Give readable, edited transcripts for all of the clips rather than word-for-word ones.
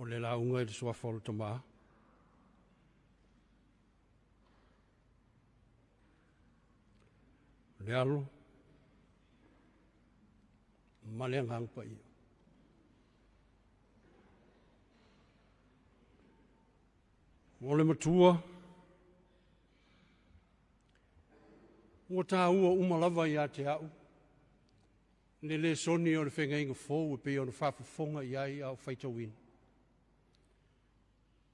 O le lauga i le suafa o le Tamā, o le Alo, ma le Agaga Paia. O le matua, ua taua uma lava ia te au le lesoni o le feagaiga fou e pei ona faafofoga i ai a o faitauina.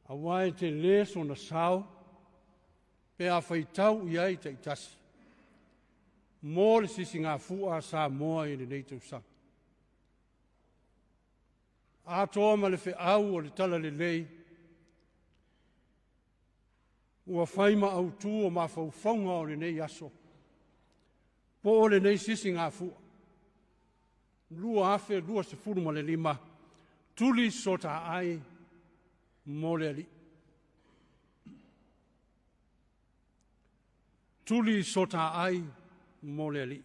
Aua e tele sona sao pe a faitau i ai taitasi mo le sisigafua a Samoa i lenei tausaga. Atoa ma le feau o le talalelei, ua fai ma autu o mafaufauga o lenei aso, po o lenei sisigafua, 2025, tuli so ta ai mo le Alii. Tuli so ta ai mo le Alii.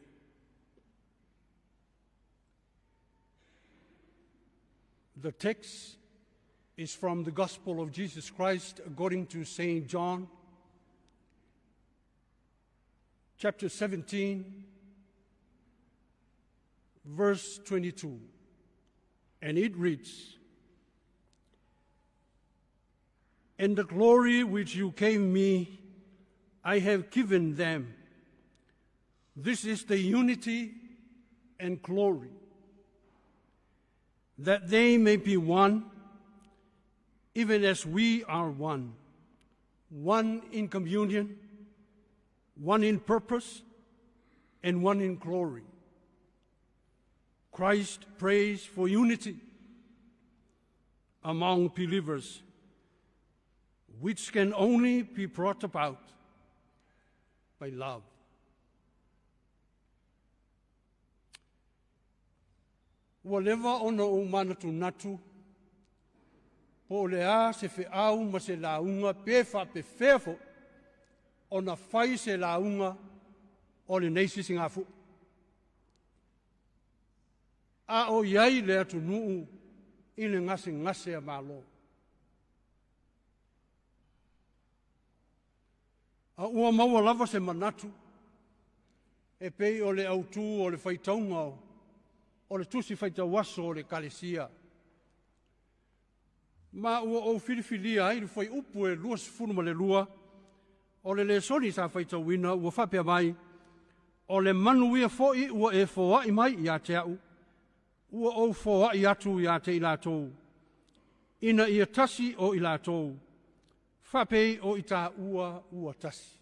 The text is from the Gospel of Jesus Christ according to St. John, chapter 17, verse 22. And it reads, "And the glory which you gave me, I have given them. This is the unity and glory, that they may be one, even as we are one, one in communion, one in purpose, and one in glory." Christ prays for unity among believers, which can only be brought about by love. Ua leva ona ou manatunatu po o le a se feau ma se lauga pe faapefea foi ona fai se lauga o lenei sisigafua. A o i ai le atunuu i le gasegase a Malo. A ua maua lava se manatu e pei o le autu o le faitauga o le tusi faitauaso o le Ekalesia. Ma ua ou filifilia ai le fuaiupu e 22 o le lesoni sa faitauina ua faapea mai, o le manuia foi ua e foai mai ia te au, ua ou foai atu ia te i latou, ina ia tasi o i latou, faapei o i taua ua tasi.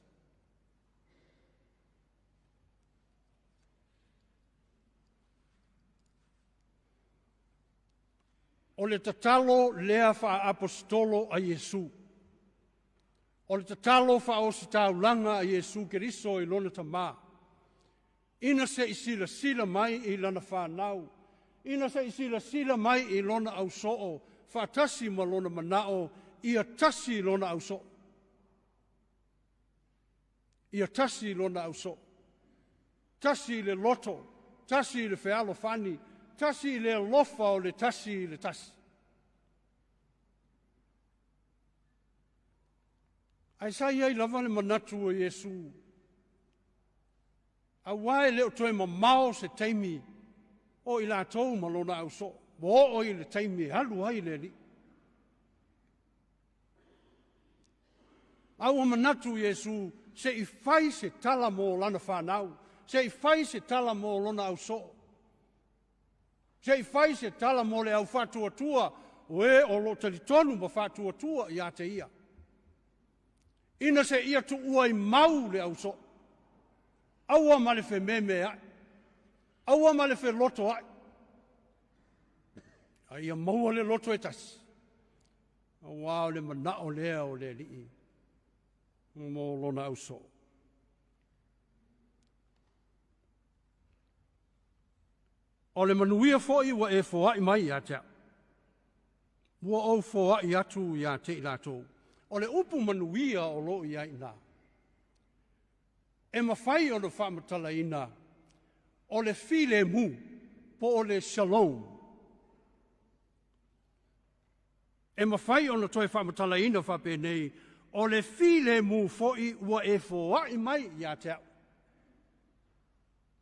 O le tatalo lea faaapostolo a Iesu. O le tatalo faaositaulaga a Iesu Keriso i lona Tamā. Ina se i silasila mai i lana whanau, ina se i silasila mai i lona ausoo, faatasi ma lona manao, ia tasi lona ausoo. Ia tasi lona ausoo. Tasi le loto, tasi le fealofani, tasi le alofa o le tasi le tasi. Ae sa i ai lava le manatu o Iesu, aua e le o toe mamao se taimi o i latou ma lona ausoo, ua oo i le taimi e alu ai le Alii. A ua manatu Iesu se i fai se tala mo lana whanau, se i fai se tala mo lona ausoo, se i fai se tala mo le au whatuatua, o e o lo talitonu ma whatuatua ia te ia. Ina se ia tuua i mau le ausoo, aua ma le whememe ai, aua ma le wheloto ai, a ia maua le loto e tasi, aua o le manao lea o le Alii mo lona ausoo. O le manuia foi ua e foai mai ia te au, ua ou foai atu ia te i latou. O le upu manuia o lo i ai nā. E mawhai o le whaamatalaina o le filemu po o le shalom. E mafai ona toe faamatalaina faapenei, o le filemu foi ua e foai mai ia te au.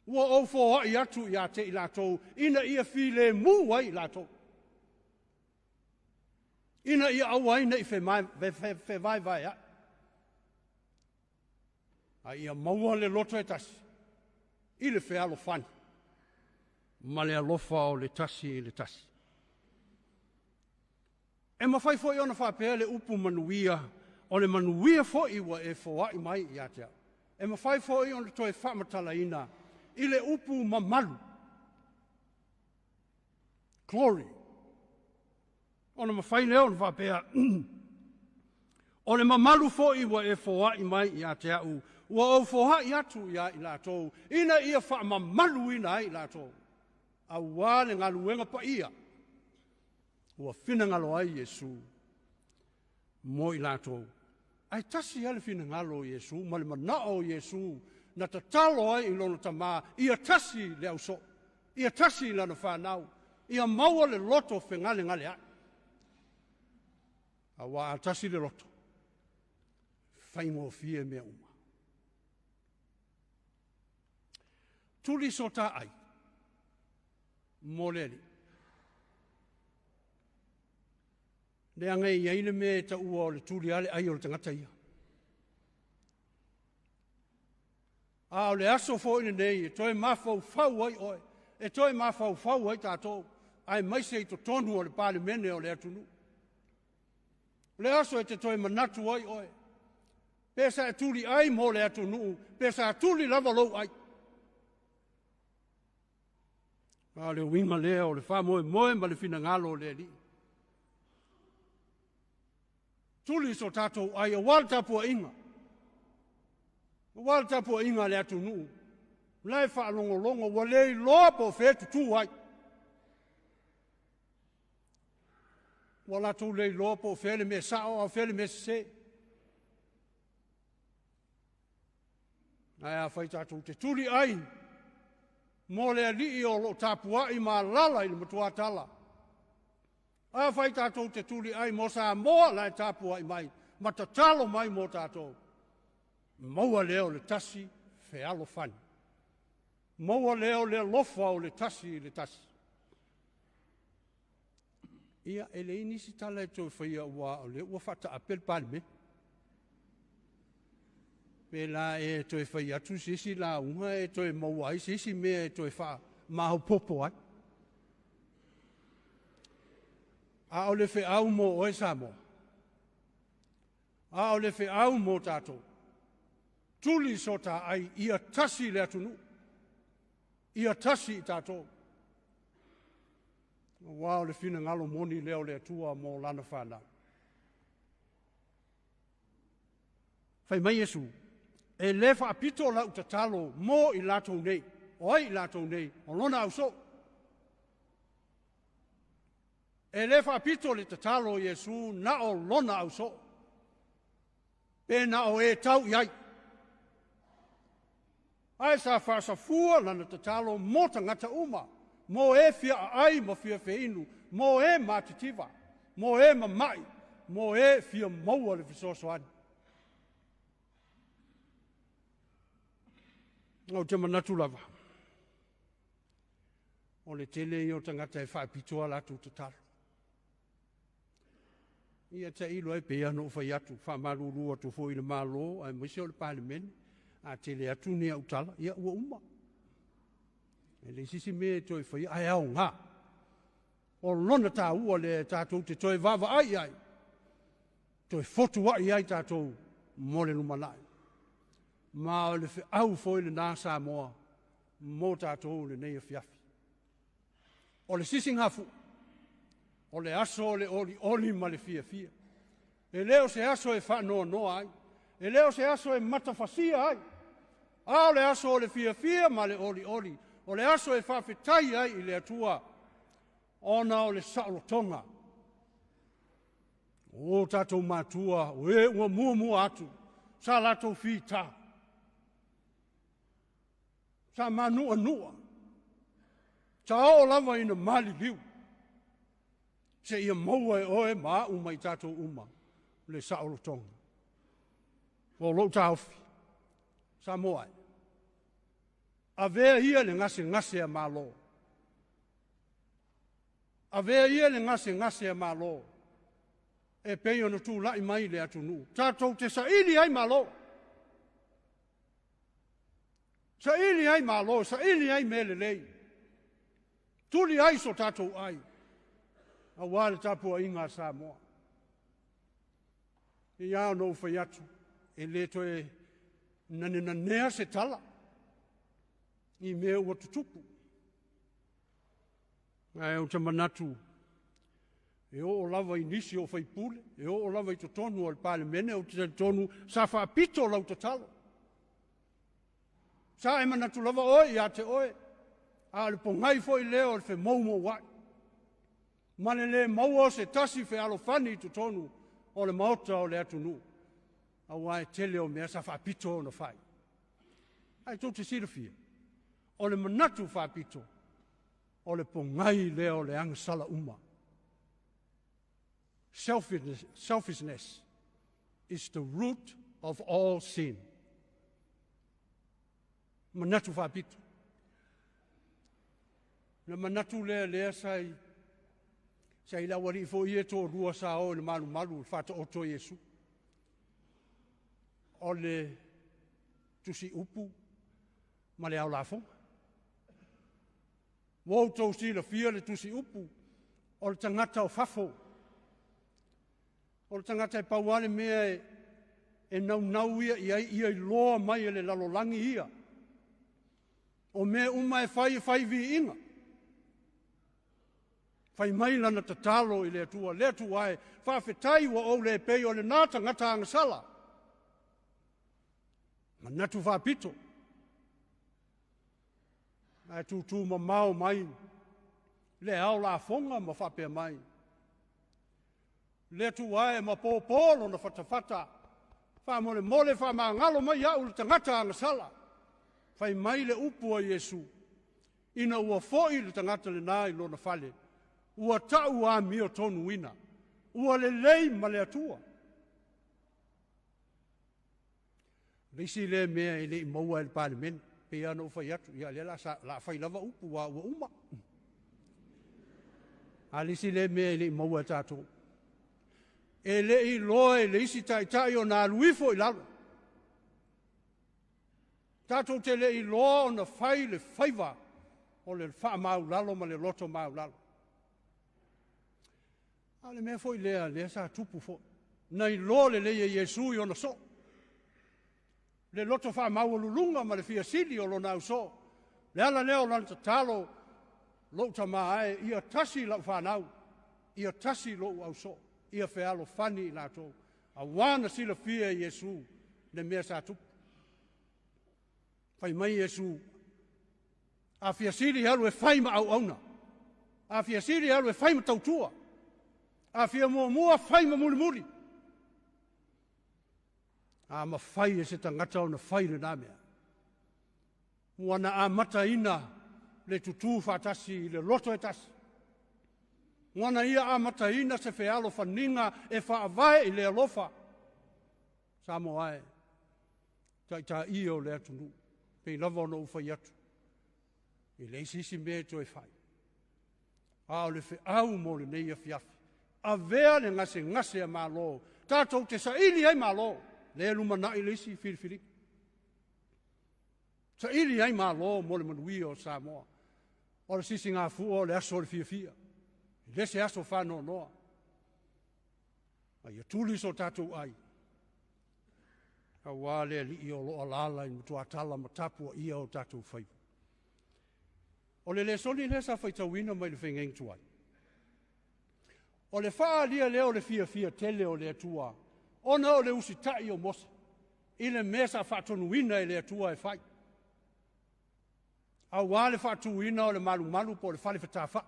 Ua ou foai atu ia te i latou, ina ia filemu ai i latou. Ina ia aua ai ne i fevaevaeai. A ia maua le loto e tasi, i le fealofani, ma le alofa o le tasi i le tasi. E mafai foi ona faapea le upu manuia, o le manuia foi ua e foai mai ia te au. E mafai foi ona toe faamatalaina i le upu mamalu, glory. Ona mafai lea ona faapea, o le mamalu foi ua e foai mai ia te au, ua ou foai atu ia i latou, ina ia faamamaluina ai i latou, aua le galuega paia, ua finagalo ai Iesu mo i latou. Ae tasi lava le finagalo o Iesu ma le manao o Iesu na tatalo ai i lona Tama, ia tasi le ausoo, ia tasi lana fanau, ia maua le loto fegalegaleai. Aua a tasi le loto, faigofie mea uma. Tuli so ta ai mo le Alii. Leaga e i ai le mea e taua o le tuli lava le ai o le tagata ia. A o le aso foi lenei e toe mafaufau ai oe, e toe mafaufau ai tatou, aemaise i totonu o le Palemene o le atunuu. O le aso e te toe manatu ai oe, pe sa e tuli ai mo le atunuu, pe sa tuli lava lou ai. A o le uiga lea o le faamoemoe ma le finagalo o le Alii. Tuli so tatou ai aua le tapuaiga. Aua le tapuaiga a le atunuu. La e faalogologo ua le iloa po o fea e tutu ai. Ua latou le iloa po o fea le mea sao a o fea le mea sese. Ae afai tatou te tuli ai mo le Alii o lo o tapuai ma alaala i le matuatala. Afai tatou te tuli ai mo Samoa la e tapuai mai ma tatalo mai mo tatou, maua lea o le tasi fealofani. Maua lea o le alofa o le tasi i le tasi. Ia, e leai nisi tala e toe faia aua o lea ua faataape le Palemene. Pe la e toe fai atu se isi lauga e toe maua ai se isi mea e toe faamaopoopo ai. A o le feau mo oe Samoa, a o le feau mo tatou, tuli so ta ai ia tasi le atunuu, ia tasi i tatou. Aua o le finagalo moni lea o le Atua mo lana fanau. Fai mai Iesu, e le faapito lau tatalo mo i latou nei, o ai i latou nei, o lona ausoo. E le faapito le tatalo o Iesu na o lona ausoo, pe na o e tau i ai. Ae sa faasafua lana tatalo mo tagata uma, mo e fia aai ma fia feinu, mo e matitiva, mo e mamai, mo e fia maua le fesoasoani. Ou te manatu lava, o le tele ia o tagata e faapitoa latou tatalo. Ia tailo ai pei ona ou fai atu, faamalulu atu foi i le Malo aemaise o le Palemene, a tele atu ni au tala, ia ua uma. E leai se isi mea e toe faia, ae aoga. O lona taua lea tatou te toe vaavaai ai, toe fotuai ai tatou mo le lumanai. Ma o le feau foi lena Samoa mo tatou lenei afiafi. O le sisigafua, o le aso o le olioli ma le fiafia. E le o se aso e faanoanoa ai, e le o se aso e matafasia ai, a o le aso o le fiafia ma le olioli, o le aso e faafetai ai i le Atua, ona o le saolotoga. O tatou matua, o e ua muamua atu, sa latou fita, sa manuanua, sa oo lava ina maliliu. Seia maua e oe ma a'u ma i tatou uma le saolotoga. O lou taofi, Samoa e, avea ia le gasegase a Malo. Avea ia le gasegase a Malo e pei ona tulai mai le atunuu. Tatou te saili ai Malo. Saili ai Malo, saili ai mea lelei. Tuli ai so tatou ai, aua le tapuaiga a Samoa. Ia ona ou fai atu, e le toe nanenanea se tala i mea ua tutupu. Ae ou te manatu, e oo lava i nisi o faipule, e oo lava i totonu o le Palemene, ou te talitonu sa faapito lau tatalo. Sa e manatu lava oe ia te oe, a o le pogai foi lea o le femoumouai. Ma le le maua o se tasi fealofani i totonu o le maota o le atunuu, aua e tele o mea sa faapito ona fai. Ae tou te silafia, o le manatu faapito, o le pogai lea o le agasala uma. Selfishness is the root of all sin. Manatu faapito. Le manatu lea lea sa i le aualii foi ia e toalua sa o i le malumalu i le Faataoto a Iesu. O le tusiupu ma le aolafoga. Ua outou silafia le tusiupu o le tagata o fafo. O le tagata e pau lava le mea e naunau ia i ai, ia iloa mai e le lalolagi ia. O mea uma e fai, e fai viiga. Fai mai lana tatalo i le Atua, le Atua e, faafetai ua ou le pei o lena tagata agasala. Manatu faapito. Ae tutu mamao mai le ao lafoga ma faapea mai. Le Atua e ma pōpō lona fatafata, faamolemole faamagalo mai au le tagata agasala. Fai mai le upu a Iesu, ina ua foi le tagata lena i lona fale, ua tau amio tonuina, ua lelei ma le Atua. Le isi lea mea e le i maua e le Palemene, pei lava ona ou fai atu, ia lea la fai lava upu ua uma. A le isi lea mea e le i maua e tatou. E le i iloa e le isi taitai ona alu ifo i lalo. Tatou te le iloa ona fai le faiva o le faamaulalo ma le loto maulalo. A o le mea foi lea, lea sa tupu foi. Na iloa lelei e Iesu i ona soo. Le loto faamaualuluga ma le fiasili o lona ausoo. Le ala lea o lana tatalo, lou tamā e, ia tasi lau fanau, ia tasi lou ausoo, ia fealofani i latou. Aua na silafia e Iesu le mea sa tupu. Fai mai Iesu, a fiasili alu e fai ma auauna, a fiasili alu e fai ma tautua, a fia muamua fai ma mulimuli. A mafai e se tagata ona fai lena mea. Ua na amataina le tutū faatasi i le loto e tasi. Ua na ia amataina se fealofaniga e faavae i le alofa. Samoa e, taitaia o le atunuu, pei lava ona ou fai atu, e leai se isi mea e toe fai. A o le feau mo lenei afiafi, avea le gasegase a Malo, tatou te saili ai Malo, le lumanai le isi filifiliga. Saili ai Malo mo le manuia o Samoa. O le sisigafua o le aso o le fiafia, e le se aso faanoanoa. A ia tuli so tatou ai, aua le alii o lo o alaala i matuatala ma tapuaia o tatou faiva. O le lesoni lea sa faitauina mai le faiga tuai. O le faaalia lea o le fiafia tele o le Atua, ona o le usitai o Mose, i le mea sa faatonuina e le Atua e fai. Aua le faatuina o le malumalu po o le fale fetafai,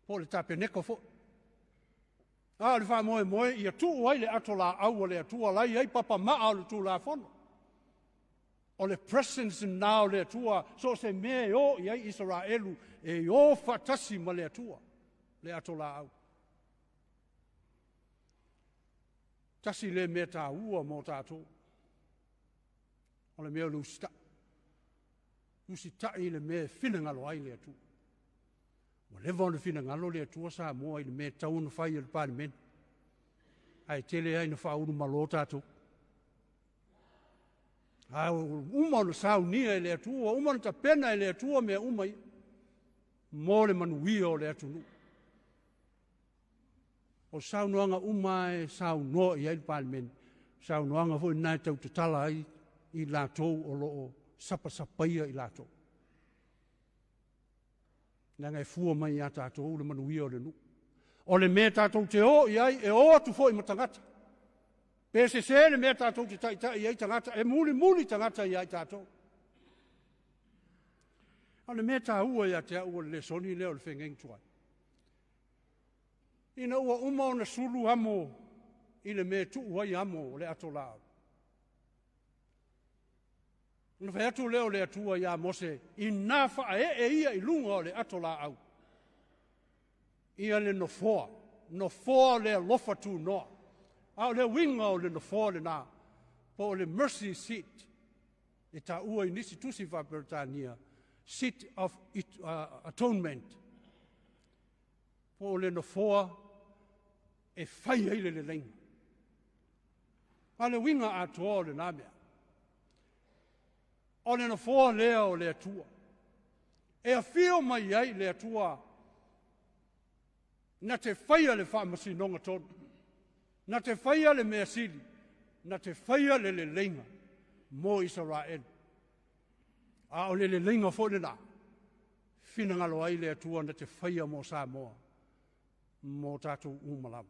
po o le tapeneko foi. A o le faamoemoe ia tuu ai le ato laau o le Atua lai ai papamaa o le Tulafono. O le presence na o le Atua, so o se mea e o i ai Isaraelu, e o faatasi ma le Atua. Le ato laau. Tasi lea mea taua mo tatou. O le mea o le usitai. Usitai i le mea e finagalo ai le Atua. Ua leva ona finagalo le Atua Samoa i le mea e tatau ona fai e le Palemene. Ae tele lava ina faaulumalo tatou. A ua uma ona saunia e le Atua, ua uma ona tapena e le Atua mea uma ia mo le manuia o le atunuu. O saunoaga uma e saunoa i ai le Palemene, saunoaga foi lena e tau tatala ai i latou o lo o sapasapaia i latou. Leaga e fua mai ia tatou le manuia o le nuu. O le mea tatou te o i ai, e o atu foi ma tagata. Pe sese le mea tatou te taitai ai tagata, e mulimuli tagata ia i tatou. O le mea taua ia te au o le lesoni lea o le feagaiga tuai. Ina ua uma ona sulu amo i le mea e tuu ai amo o le ato laau. Ona fai atu lea o le Atua ia Mose, ina faaee ia i luga o le ato laau ia le nofoa, nofoa o le alofa tunoa. A o le uiga o le nofoa lena, po o le mercy seat, e taua i nisi tusi faa-Peretania, seat of atonement, po o le nofoa e fai ai le leleiga. A o le uiga atoa o lena mea, o le nofoa lea o le Atua, e afio mai ai le Atua na te faia le faamasinoga tonu, na te faia le mea sili, na te faia le leleiga mo Isaraelu. A o le leleiga foi lena, finagalo ai le Atua na te faia mo Samoa, mo tatou uma lava.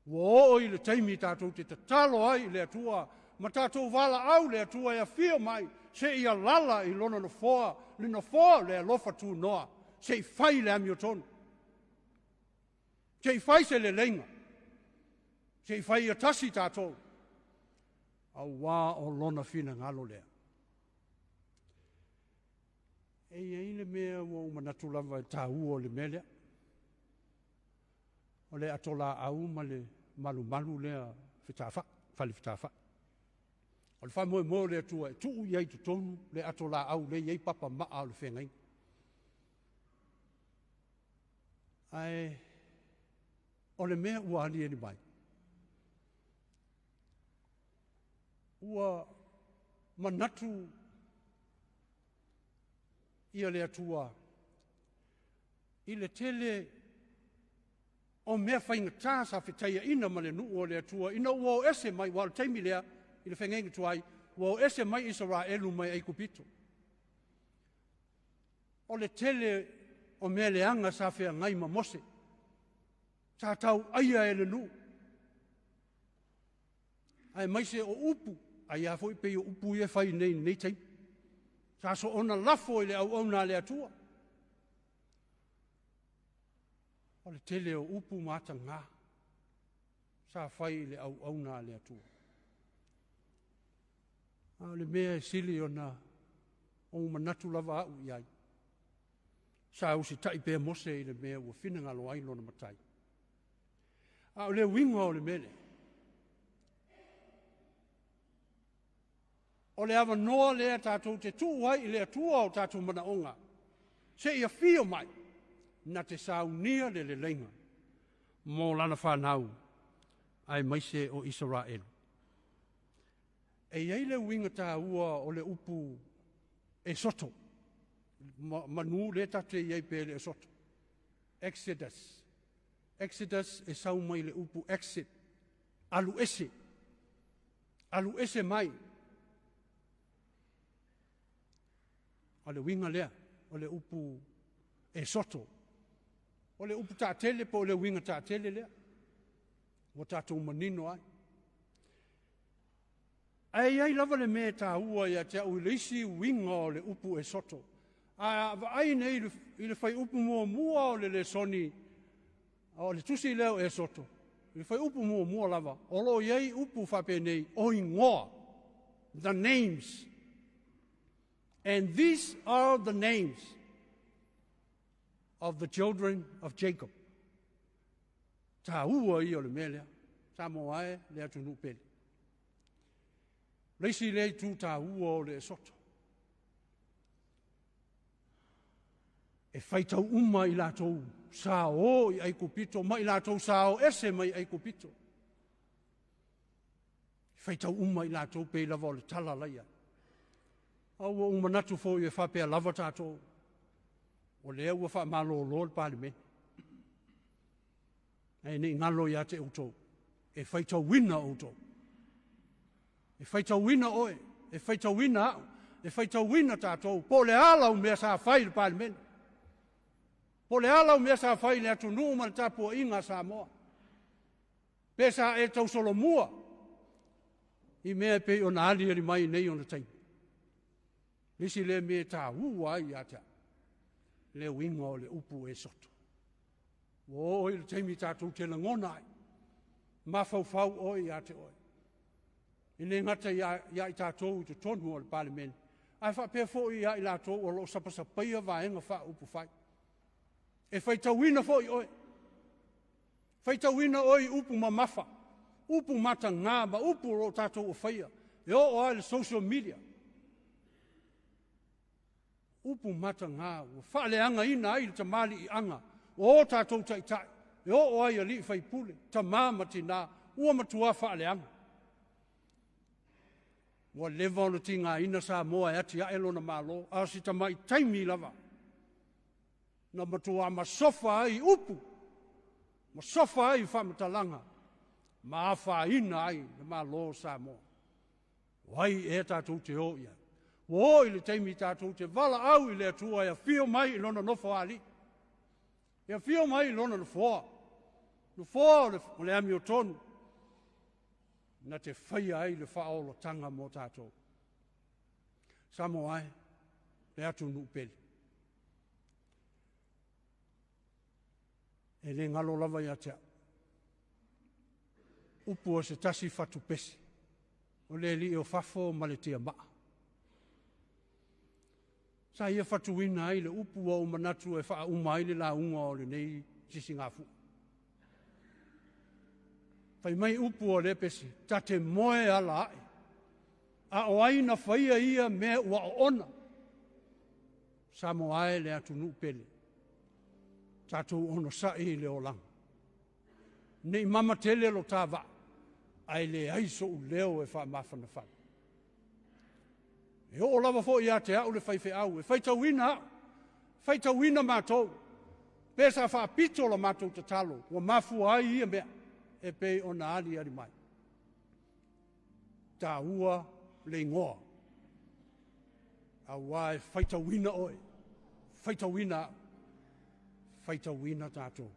Ua oo i le taimi tatou te tatalo ai i le Atua, ma tatou valaau le Atua e afio mai, se i alala i lona nofoa, le nofoa o le alofa tunoa, se i fai le amiotonu, se i fai se leleiga, se i fai ia tasi tatou, auā o lona finagalo lea. E i ai le mea ua ou manatu lava e taua o le mea lea, o le ato laau ma le malumalu lea fetafai, fale fetafai. O le faamoemoe o le Atua e tuu i ai i totonu le ato laau lea e i ai papa maa o le feagaiga. Ae o le mea ua aliali mai, ua manatu ia le Atua i le tele o mea faigata sa fetaiaina ma le nuu o le Atua ina ua o ese mai, ua o le taimi lea i le feagaiga tuai, ua o ese mai Isaraelu mai Aikupito. O le tele o mea leaga sa feagai ma Mose, sa tauaia e le nuu, aemaise o upu, ai a foi pei o upu ia e fai nei i lenei taimi, sa soona lafo i le auauna a le Atua. O le tele o upu ma ataga sa fai i le auauna a le Atua. A o le mea e sili ona ou manatu lava au i ai, sa usitai pea Mose i le mea ua finagalo ai lona matai. A o le uiga o le mea lea, o le avanoa lea tatou te tuu ai i le Atua o tatou manaoga, se i afio mai, na te saunia le leleiga mo lana fanau, aemaise o Isaraelu. E i ai le uiga taua o le upu Esoto, manu lea tatou te i ai pe le Esoto. Exodus. Exodus e sau mai le upu exit, alu ese, alu ese mai. O le uiga lea o le upu Esoto. O le upu taatele po o le uiga taatele lea, ua tatou manino ai. Ae i ai lava le mea e taua ia te au i le isi uiga o le upu Esoto. A vaai nei i le fuaiupu muamua o le lesoni, o le tusi lea o Esoto, i le fuaiupu muamua lava, o lo o i ai upu faapenei, o igoa, the names. And these are the names of the children of Jacob. Taua ia o le mea lea. Samoa e le atunuu pele. O le isi lea itu taua o le Esoto. E faitau uma i latou sa o i Aikupito ma i latou sa o ese mai Aikupito. E faitau uma i latou pei lava o le tala laia. A ua ou manatu foi e faapea lava tatou, o lea ua faamalolo le Palemene. Ae ne i galo ia te outou, e faitauina outou. E faitauina oe, e faitauina au, e faitauina tatou, po o le a lau mea sa fai i le Palemene. Po o le a lau mea sa fai i le atunuu ma le tapuaiga a Samoa. Pe sa e tausolomua i mea e pei ona aliali mai nei ona taimi. Le isi lea mea e taua ai ia te au, le uiga o le upu Esoto. Ua oo i le taimi tatou te lagona ai, mafaufau oe ia te oe. E le gata ia i tatou i totonu o le Palemene, ae faapea foi ia i latou o lo o sapasapaia vaega faaupufai. E faitauina foi oe, faitauina oe i upu mamafa, upu mataga ma upu o lo o tatou ofaia, e oo lava i le social media. Upu mataga ua faaleagaina ai le tamaliiaga o o tatou taitai, e oo ai i alii faipule, tama ma tina, ua matua faaleaga. Ua leva ona tigaina Samoa e atiae lona Malo, a o si tamai taimi lava na matua masofa ai i upu, masofa ai i faamatalaga, ma afaina ai le Malo o Samoa. O ai ea tatou te o i ai? Ua oo i le taimi tatou te valaau i le Atua e afio mai i lona nofoalii, e afio mai i lona nofoa, nofoa o le amiotonu, na te faia ai le faaolataga mo tatou. Samoa e, le atunuu pele. E le galo lava ia te au, upu o se tasi fatupese, o le alii o fafo ma le tiamaa. Sa ia fatuina ai le upu ua ou manatu e faauma ai le lauga o lenei sisigafua. Fai mai upu o lea pese, ta te moe ala ae, a o ai na faia ia mea ua oona. Samoa e le atunuu pele, tatou onosai i le olaga. Ne i mama tele lo ta vaa, ae leai so'u leo e faamafanafana. E oo lava foi ia te au le faifeau, e faitauina au, faitauina matou, pe sa faapito la matou tatalo, ua mafua ai ia mea, e pei ona aliali mai. Taua le igoa, aua e faitauina oe, faitauina au, faitauina tatou.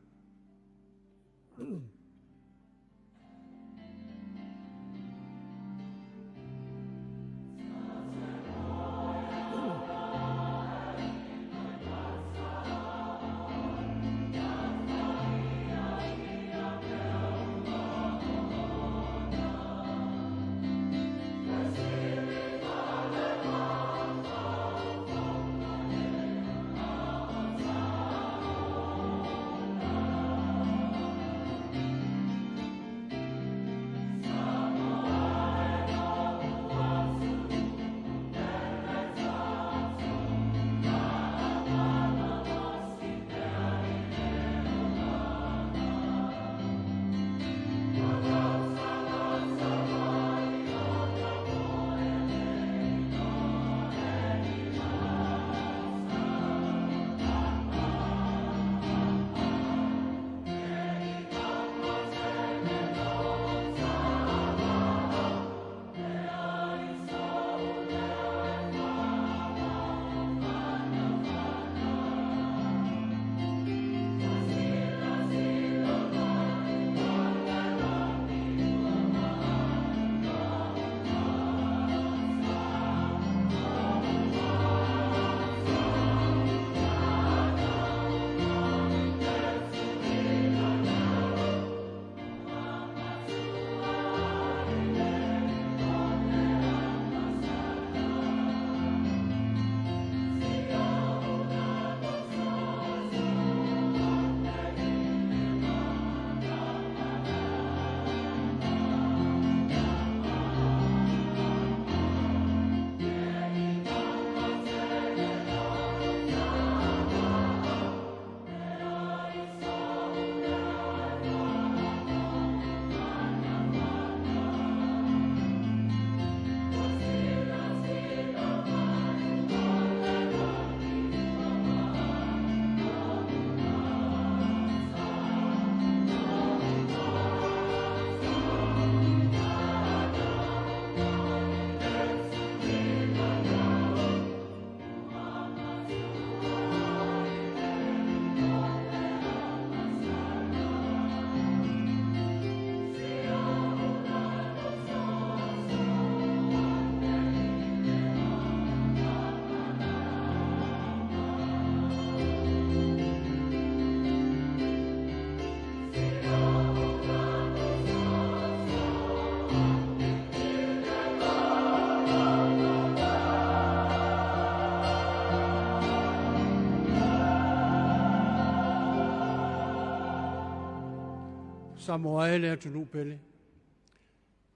Samoa e le atunuu pele,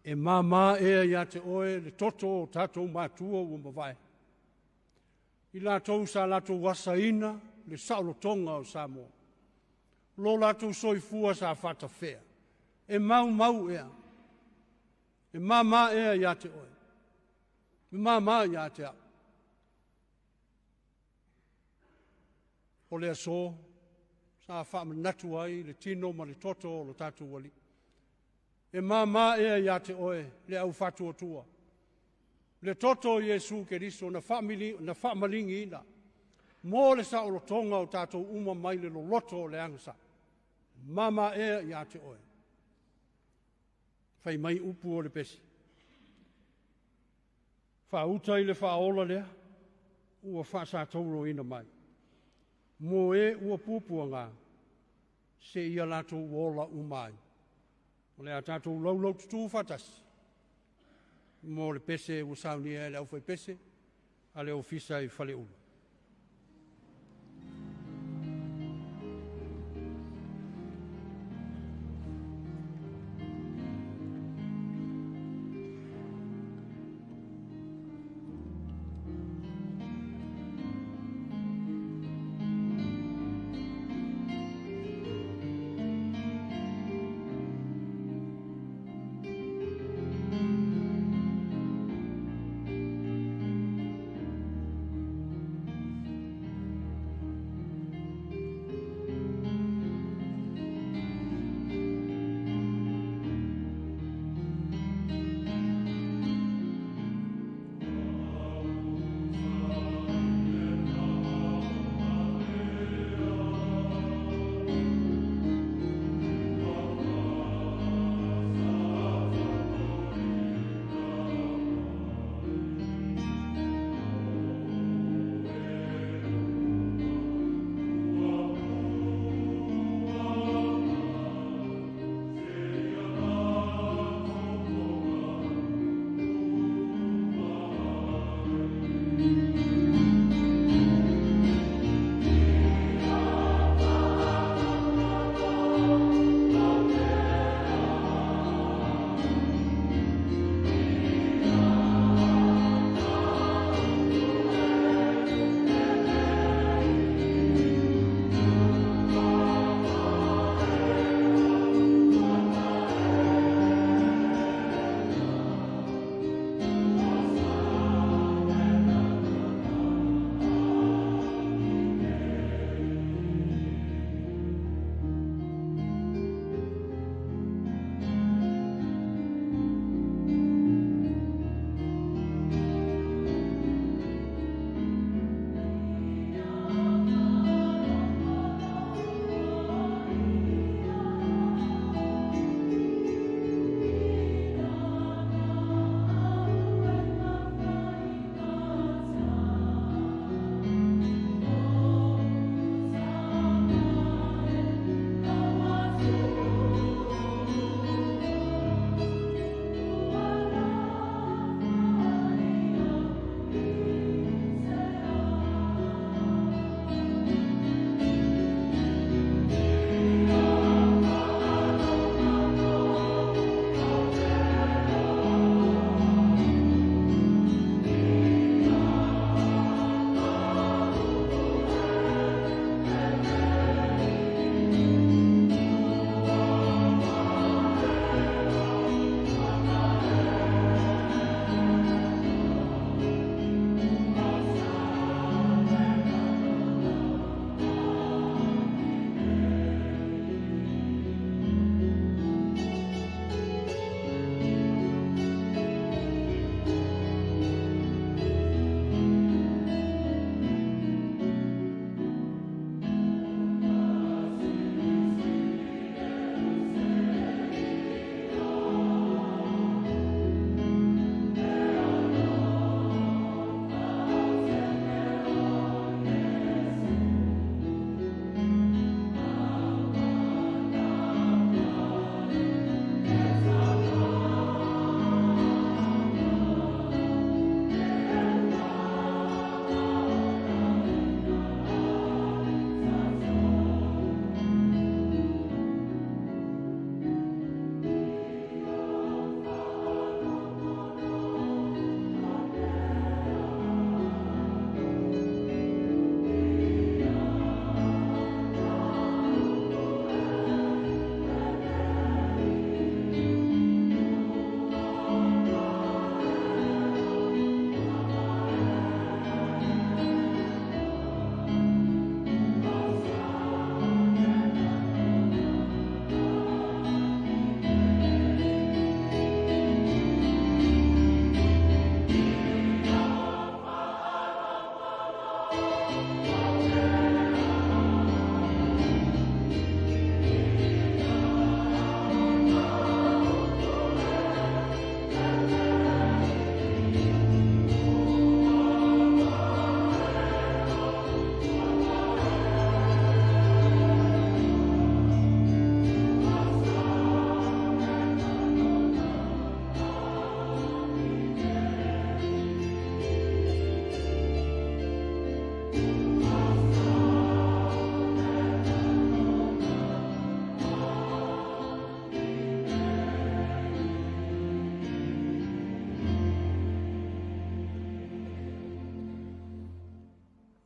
e māmā ea ia te oe le toto o tatou matua ua mavae. I latou sa latou asaina le saolotoga o Samoa. Lo latou soifua sa faatafea, e maumau ea, e māmā ea ia te oe, e māmā ia te au. O le aso, sa faamanatu ai le tino ma le toto o lo tatou alii. E māmā ea ia te oe le au faatuatua. Le toto o Iesu Keriso na faamaligiina mo le saolotoga o tatou uma mai le loloto o le agasa. Māmā ea ia te oe. Fai mai upu o le pese. Faauta i le faaola lea, ua faasatauroina mai. Mo e ua puapuaga, se ia latou ola uma ai. O le a tatou laulau tutū faatasi, mo le pese ua saunia e le aufaipese a le ofisa i Faleula.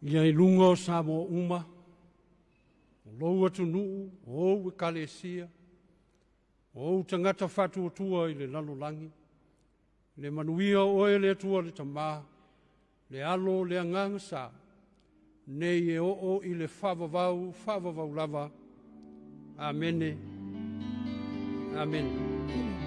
Ia i luga o Samoa uma, o lou atunuu, o ou ekalesia, o ou tagata faatuatua i le lalolagi, le manuia o oe le Atua le Tamā, le Alo, le Agaga Sa, nei e oo i le faavavau, faavavau lava. Amene. Amene.